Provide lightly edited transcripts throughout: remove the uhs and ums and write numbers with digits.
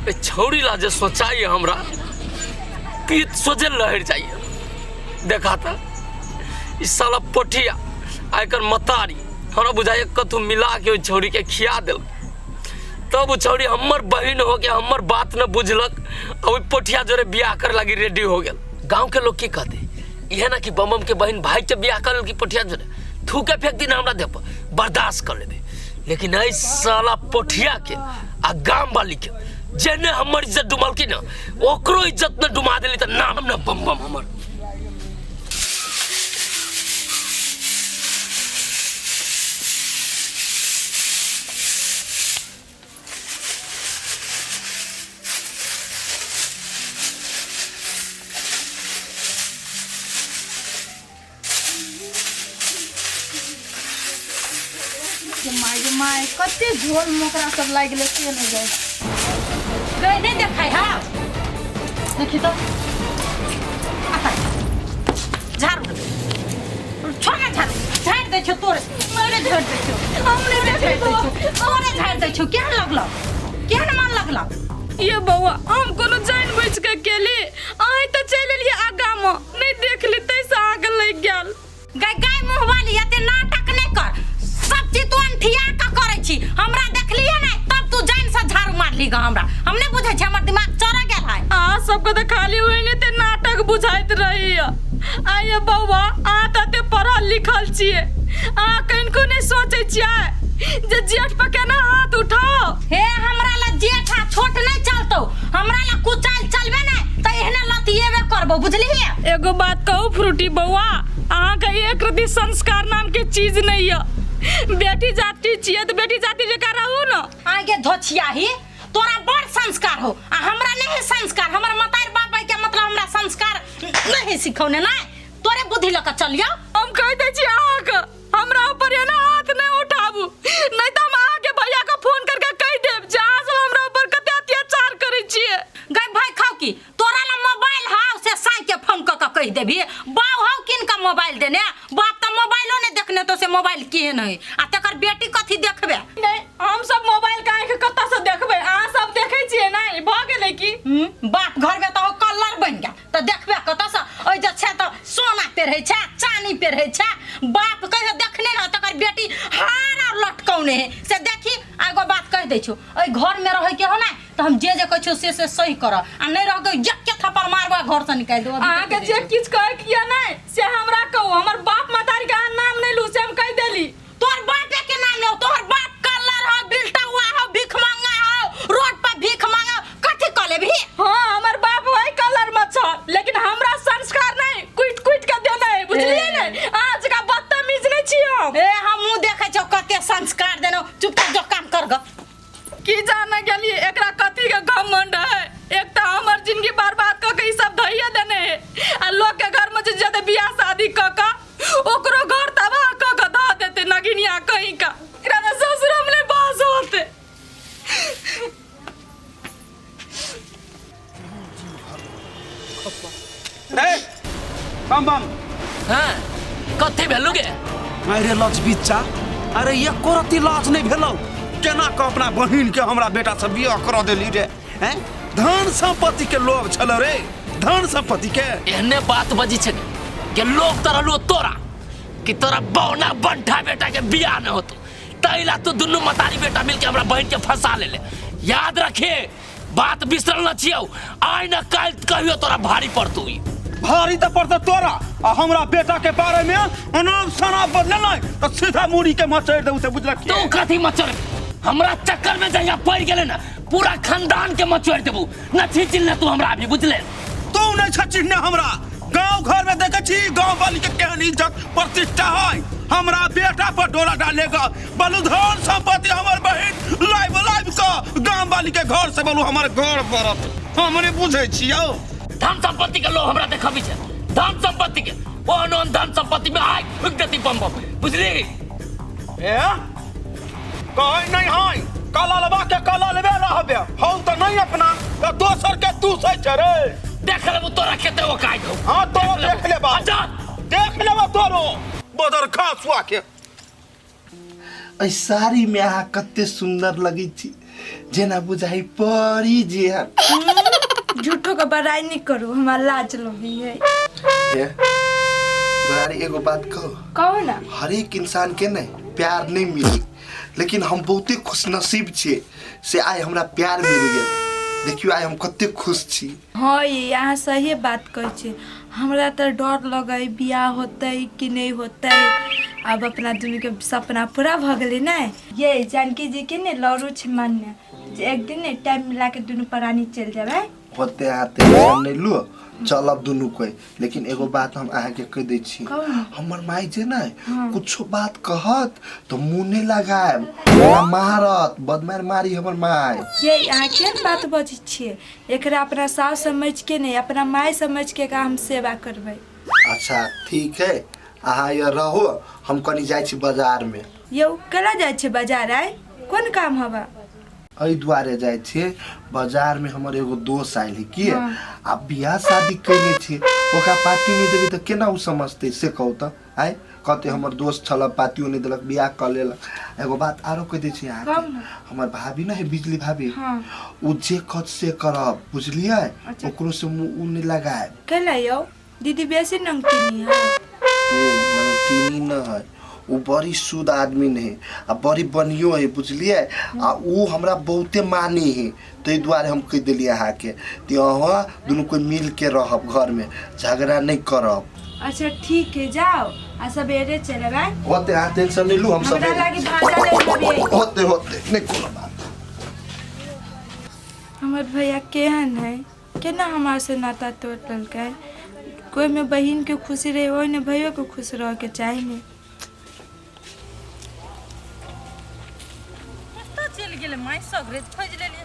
ए छौड़ी ला जे सोचाई हमरा पीत सोझे लहर जाइए। देखा त ई साला पोठिया आ एकर मतारी हमरा बुझाइए कतहु मिला के ओहि छौड़ी के खिया देलक, तब ओ छौड़ी हमर बहिन हो के हमर बात न बुझलक आ ओहि पोठिया जोरे बियाह करे लागी रेडी हो गेल। गांव के लोग की कहते, इहे ना कि बम बम के बहिन भाई के बियाह कर लेलकी पोठिया जोरे, थूके फेंक दिन हमरा देह पर बर्दाश्त कर लेबे, लेकिन ऐ साला पोठिया के आ गाम वाली के जेने हमर इज्जत डुमलकी ना ओकरो इज्जत न डुमा देली त नाम न बम बम हमर। गे माय गे माय, कते झोल मोकरा सब लागि गेलै से नहि जाय गई नहीं देखाई। हाँ देखी तो आता झाड़ू छोड़ ना, झाड़ू झाड़ दै छौ तोरे, तोरे झाड़ दै छौ, हम नहि झाड़ देखै दै छौ, तोरे झाड़ दै छौ। केहन लगलौ, केहन मन लगलौ? ये बौआ, हम कोनो जानि बुझि कऽ केली? अहीं तऽ चलि एलियै आगामे, नहि देखली ताहिसँ आग लागि गेल। गाय गाय मुँहवाली, एते नाटक नहि कर। सब चीज तू अनठिया कऽ करै छी। हमरा देखलियै नहि तब तू जानि से झाड़ू मारली ग हमरा। हम नहि बुझै छी, हमर दिमाग चढ़ गेल है। अहाँ सबके तऽ खाली ओहिने ते नाटक बुझाइत रहैया। आ ये बौआ, अहाँ तऽ एते पढ़ल लिखल छियै, अहाँ कनिको नहि सोचै छियै जे जेठ पर केना हाथ उठाओ? हे, हमरा ला जेठ आ छोट नहीं चलतो, हमरा ला कुचाल चलबे नहीं त एहने लतिएबे करबो, बुझलिही? एगो बात कहू फ्रूटी बौआ, अहाँके एक रति संस्कार नाम के चीज नहीं है। बेटी जाति छियै तऽ बेटी जाति जकाँ रहू ने। आगे धोछियाही, तोरा बड़ संस्कार हो आ हमरा नहीं संस्कार। हमर मतार बाप के मतलब हमरा संस्कार नहीं सिखौने ना, तोरे बुद्धि लऽ के चलियो। हम कहि दै छी अहाँके, हमरा ऊपर एना हाथ नहीं उठाबू, नहीं तऽ हम अहाँके भैया के फोन करके कहि देब जे अहाँ सब हमरा ऊपर कते अत्याचार करै छियै। गई भाई खाओ की तोरा ला मोबाइल हाउ से साई के फोन क के कहि देबही? बाप हाउ किन का मोबाइल देने, बाप त मोबाइलो ने देखने तो से मोबाइल केहन है, आ तकर बेटी कथी देखबे? नहीं, हम सब मोबाइल के आँखि कतऽ से देखबै? अहाँ सब देखै छियै नहि, भऽ गेलै की? बाप घर में तो कलर बन गेल त देखबे कतऽ से? ओइ जे छै त सोना पेरहै छै, चानी पेरहै छै, बाप कहियो देखने न, तकर बेटी हार और लटकौने है से देखी। आ एगो बात कहि दै छौ, ओइ घर में रहै के हो ना त हम जे जे कहै छियौ से से सही कर, आ नहि रह के एके थप्पड़ मारबो आ घर से निकालि देबो। अहाँके जे किछु कहै के यऽ नहि से हमरा कहू, हमर बाप महतारी के अहाँ नाम नहि लू से हम कहि देली। तोहर बापे के नाम लो, तोहर बाप कलर हो, बिलटा हुआ हो, भीख मांगा हो, रोड पर भीख मांगा, कथी कह लेबही? हाँ, हमर बाप वही कलर में छल, लेकिन हमरा संस्कार नहीं कुटि कुटि के देने है, बुझलियै ने? अहाँ जकाँ बदतमीज नहीं छी हम। ए, हमहूँ देखै छौ कते संस्कार देनौ। चुपचाप जो काम कर ग। की जाने गेलियै एकरा कथी के घमंड है। एक तऽ हमर जिंदगी बर्बाद कऽ के ई सब धैये देने है, आ लोक के घर में जे जेतै बियाह शादी कऽ के ओकरो घर तबाह कऽ के धऽ देतै नगिनिया कहीं का। एकरा तऽ ससुरो में नहि बास होतै। रे बम बम। हाँ, कथी भेलु गे? अरे लजबिच्चा, अरे एको रत्ती लाज नहीं भेलौ? केना के अपना बहिन के हमरा बेटा से बियाह करा देली रे? हैं, धन संपत्ति के लोभ छल रे, धन संपत्ति के। एहने बात बजी छै के लोग त रहलु तोरा कि तोरा बौना बंठा बेटा के बियाह न होतो, तैला तू दुनू मतारी बेटा मिलके हमरा बहिन के फंसा लेले। याद रखे, बात बिसरल न छियौ, आइ न काल्हि कहियो तोरा भारी पड़तौ ई। भारी तऽ पड़तौ तोरा, आ हमरा बेटा के बारे में अनाप शनाप बदले नहीं तो सीधा मुड़ी के मचोड़ देबू से बुझलक? तू कथी मचोड़? हमरा चक्कर में जहिया पड़ गेले ना पूरा खानदान के मचोड़ देबू। न छीचिल न तू हमरा अभी, बुझले? तू नहीं छ चिन्हने हमरा। गांव घर में देखे छी गांव वाली के केहन इज्जत प्रतिष्ठा है, हमरा बेटा पर डोरा डालेगा। बलु धन संपत्ति हमर बहिन लाइव लाइव का गांव वाली के घर से बलु हमर घर पड़त, हम नहीं बुझे छियौ। धन संपत्ति के लोग हमरा देखबी छै, धन संपत्ति के ओहन ओहन धन संपत्ति में आग फूक देती बम बम, बुझली? ए कहै नहीं है, काला लबा के काला लेबे रहबे हम त नहीं अपना त दोसर के तू सही छै रे। देख लेबू तोरा केते ओ काज हो। हाँ तो देख लेबा, अच्छा देख लेबा तोरो बदर खासुआ के। एहि साड़ीमे अहाँ कते सुन्दर लगै छी, जेना बुझाइ परी जे हम। झूठो के बड़ाई नहीं करू, हमरा लाज लगी है। ए, दुलारी एगो बात कहू? कहू ना। हरेक इंसान के ने प्यार नहीं मिली, लेकिन हम बहुते खुशनसीब छियै से आइ हमरा प्यार मिल गेल। देखियौ आइ हम कते खुश छी। हाँ ये अहाँ सही बात कहै छी। हमरा तऽ डर लगै बियाह होतै कि नहि होतै। आब अपना दुनूके सपना पूरा भऽ गेलै ने। ये जानकी जी के ने लड़ू छै मान्य जे एक दिन ने टाइम मिला के दुनू प्राणी चलि जेबै। होते अहाँ टेंशन नहीं लू, चलब दुनू कोई। लेकिन एगो बात हम अहाँके कहि दै छी, कहू ने। हमर माय जे ने कुछो बात कहत तो मुँह नहीं लगायब, हमरा मारत, बदमार मारी हमर माय। ये अहाँ केहन बात बजै छियै? एकरा अपना सास समझ के नहीं, अपना माय समझ के एकरा हम सेवा करबै। अच्छा ठीक है, अहाँ यहाँ रहो, हम कनी जाइ छी बाजार में। यौ केना जाइ छियै बाजार? आइ कोन काम हवा? एहि दुआरे जाइ छियै बाजार में, हमर एगो दोस्त आयल है की आ बियाह शादी कैने छियै, ओकरा पार्टी नहीं देबै तऽ केना ओ समझतै से कहू तऽ। आइ कहते हमर दोस्त छल, पार्टियो नहीं देलक, बियाह कऽ लेलक। एगो बात आरो कहि दै छी अहाँके, कहू ने। हमर भाभी ने है बिजली भाभी, हाँ। ओ जे कहत से करब, बुझलियै? अच्छा। ओकरो से मुँह उ नहीं लगायब। कैला यौ दीदी बेसी नमकीनी है? ए नमकीनी न है, ओ बड़ी शुद्ध आदमी नहीं है आ बड़ी बढ़ियो है, बुझलियै? आ ओ हमरा बहुते मानी है, ताहि दुआरे हम कहि देलियै अहाँके कि अहाँ दुनू कोइ मिल के रहब, घरमे झगड़ा नहीं करब। अच्छा ठीक है, जाओ आ सवेरे चलब। होते अहाँ टेंशन नहीं लू, हम हमरा सवेरे लागी भाजा ले लेबै। होते होते नहीं कोनो बात। हमर भैया केहन है, केना हमरा से नाता तोड़ लेलकै? कोई में बहिन के खुशी रहे ओहि ने भैयो के खुश रह के चाही ने। कतऽ चलि गेलै माय? सगरे खोजि लेलियै।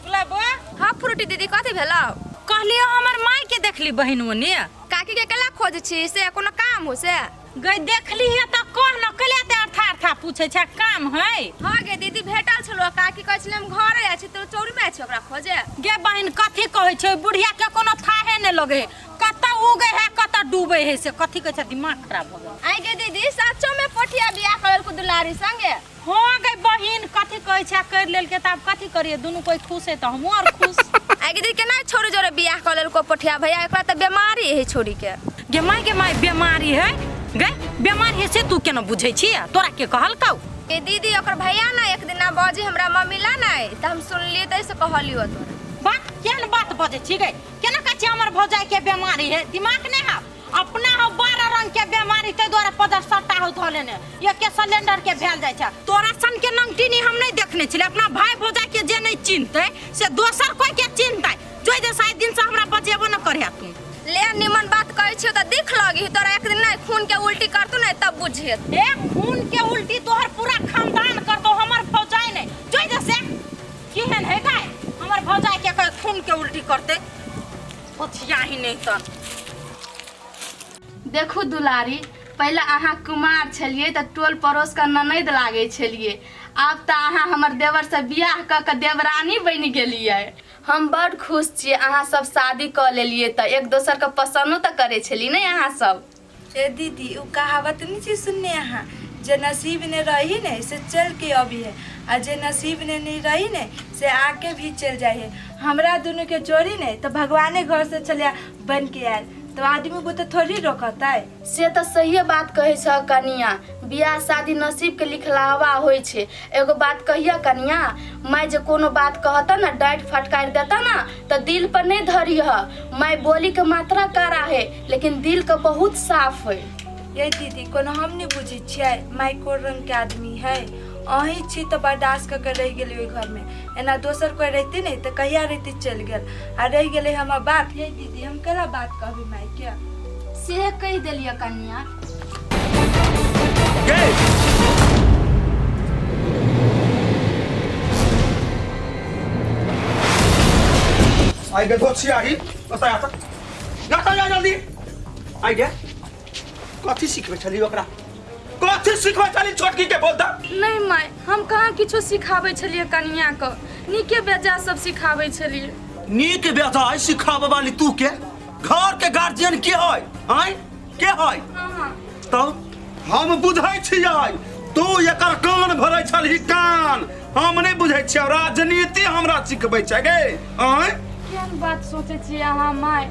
गुलाबो। हाँ फ्रूटी दीदी, कथी भेलौ? कहलियै हमर माय के देखली बहिन ओने? काकी के केला खोजै छी से कोनो काम हो से? गई देखली है तऽ कह न, कैला ते अर्था अर्था पूछै छै, काम है? हाँ गे दीदी, भेटल छलो, काकी कहै छलै हम घरे जाइ छी, तो चौरी में छी ओकरा खोजे। गे बहिन कथी कहै छै, बुढ़िया के कोनो थाहे नहि लगे है, कतऽ उगे है कतऽ डूबे है से कथी कहै छै, दिमाग खराब भऽ गेल। आई गे दीदी, सचो में पोठिया बियाह करल को दुलारी संगे? हाँ गे बहिन, कथी कहै छै, कर लेलकै तऽ आब कथी करियै, दुनू कोई खुश है तऽ हमहूँ आर खुश। आई गे दीदी, केना छोड़ी जोरे बियाह कर लेलको पोठिया भैया? एकरा तऽ बीमारी है छोड़ी के। गे माय गे माय, बीमारी है गे? बीमारी है से तू केना बुझै छी? तोरा के कहलकौ? ए दीदी, ओकर भैया ना एक दिना बजे हमरा मम्मी ला नै तऽ हम सुनलियै तऽ से कहलियो तोरा। बात केहन बात बजै छी गे? केना कहै छी हमर भौजाई के बीमारी है? दिमाग नहि है अपना हो, 12 रंग के बीमारी ताहि दुआरे पदर सट्टा हो धऽ लेने, एके सिलेंडर के भेल जाइ छै। तोरा सन के नंगटिनी हम नहि देखने छलियै। अपना भाई भौजाई के जे नहि चिन्हतै से दोसर कोई के चिन्हतै? जोइ जे 7 दिन से हमरा बजेबो न करहे तू। ले निमन बात कहै छियो तऽ दिख लगी तोरा, एक दिन नै खून के उल्टी करतू नै तब बुझेत। ए खून के उल्टी तोहर पूरा खानदान करतो, हमर भौजाई नहि। जोइ जे से केहन है गाय, हमर भौजाई के कहे खून के उल्टी करते, होथिया ही नहीं तन। देखू दुलारी, पहिले अहाँ कुमार छलियै तऽ टोल पड़ोस के ननैद लागै छलियै, आब तऽ अहाँ हमर देवर से बियाह कऽ के देवरानी बनि गेलियै। हम बड़ खुश छियै अहाँ सब शादी कऽ लेलियै तऽ एक दोसर के पसन्दो तऽ करै छलियै ने अहाँ सब। ए दीदी, उ कहावत नहीं छी सुनने अहाँ, जे नसीब ने रही ने से चल के अबी है आ जे नसीब ने नहीं रही ने से आके भी चल जाइ है। हमरा दुनू के जोड़ी ने तऽ भगवाने घर से चलिया बन के आयल, तो आदमी को तो थोड़ी रोकतै। से तऽ सहिए बात कहै छह कनिया, बियाह शादी नसीब के लिखलावा होइ छै। एगो बात कहिया कनिया, माय जे कोनो बात कहता ना, डांट फटकार देता ना, तऽ दिल पर नहीं धरिह। माय बोली के मात्रा कड़ा है लेकिन दिल के बहुत साफ है। ये दीदी, कोनो हम नहीं बुझै छियै माय कोन रंग के आदमी है। अहीं छी तऽ बर्दाश्त कऽ के रहि गेली ओहि घर में, एना दोसर कोई रहते नहीं तऽ कहिया रहते चलि गेल आ रहि गेलै हमर बाप। ये दीदी, हम केना बात कहबै माय के? से कहि देलियै कनिया। गे आई गे धोछियाही, ओतऽ आ तऽ जा जा जल्दी। आई गे, कथी सिखबै छली ओकरा? कथी सिखबै छली छोटकी के, बोल तऽ। नहीं माय, हम कहाँ किछो सिखाबै छलियै कनिया के, नीके बेजा सब सिखाबै छलियै। नीक बेजाय सिखाबऽ वाली तू के? घर के गार्जियन के है? आय के है? हाँ। तब हम बुझै छियै। तू एकर कान भरै छलही कान। हम नहि बुझै छियै, राजनीति हमरा सिखबै छै गे। आँय, केहन बात सोचै छियै अहाँ माय?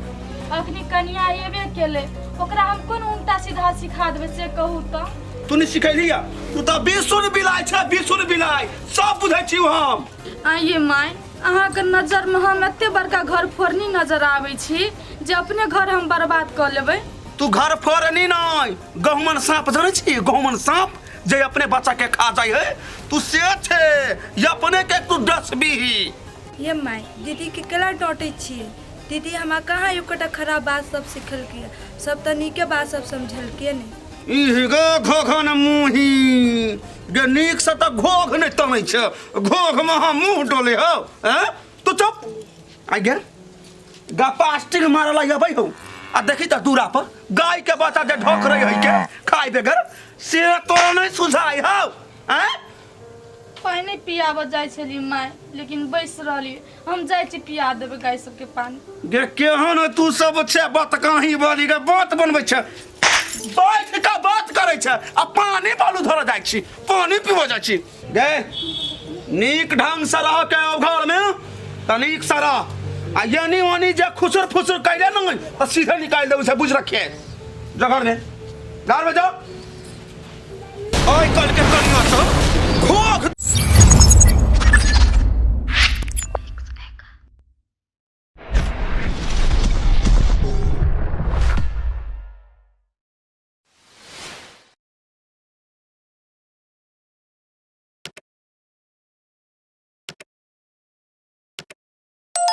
अखनी कनिया एबे केलै, ओकरा हम कोन उल्टा सीधा सिखा देबै से कहू तऽ। तू नहि सिखैली, तू तऽ बिसुर बिलाइ छै, बिसुर बिलाइ, सब बुझै छी हम। आइए माय, अहाँके नजरमे हम एते बड़का घर फोड़नी नजर आबै छी जे अपने घर हम बर्बाद कऽ लेबै? तू घर फोड़नी नहि, गहुमन साँप जानै छी? गहुमन साँप जे अपने बच्चा के खा जाइ है, तू से छै। ये अपने के तू डसबीही। ये माय, दीदीके केला डाँटै छियै? दीदी हमरा कहाँ एकोटा खराब बात सब सिखेलकै? सब तऽ नीके बात सब समझेलकै ने। इह गे घोघन मुही गे, नीक से तऽ घोघ नहि तनै छै, घोघ में अहाँ मुँह डोले हो। हैं, तू चुप। आ गेल गपास्टिक मारऽ ला अबै हो, आ देखी तऽ दूरा पर गाय के बच्चा जे ढोक रही है के खाय बेगर, से तोरा नहीं सुझाई हौ? हैं, पानि पियाबऽ जाइ छली माय, लेकिन बैस रहली। हम जाइ छी, पिया देबै गाय सबके पानि। गे केहन तू सब छै बतकाही वाली गे, बात बनबै छै, बैठ के बात करै छै आ पानी बालू धरऽ जाइ छी, पानी पीबऽ जाइ छी। गे नीक ढंग से रह के घर में तऽ नीक से रह, आ एनी ओनी जे खुसुर फुसुर कैले नहीं तऽ सीधे निकालि देबै, से बुझ रखिए। जा घर में, घर में जाओ। ओइ कल के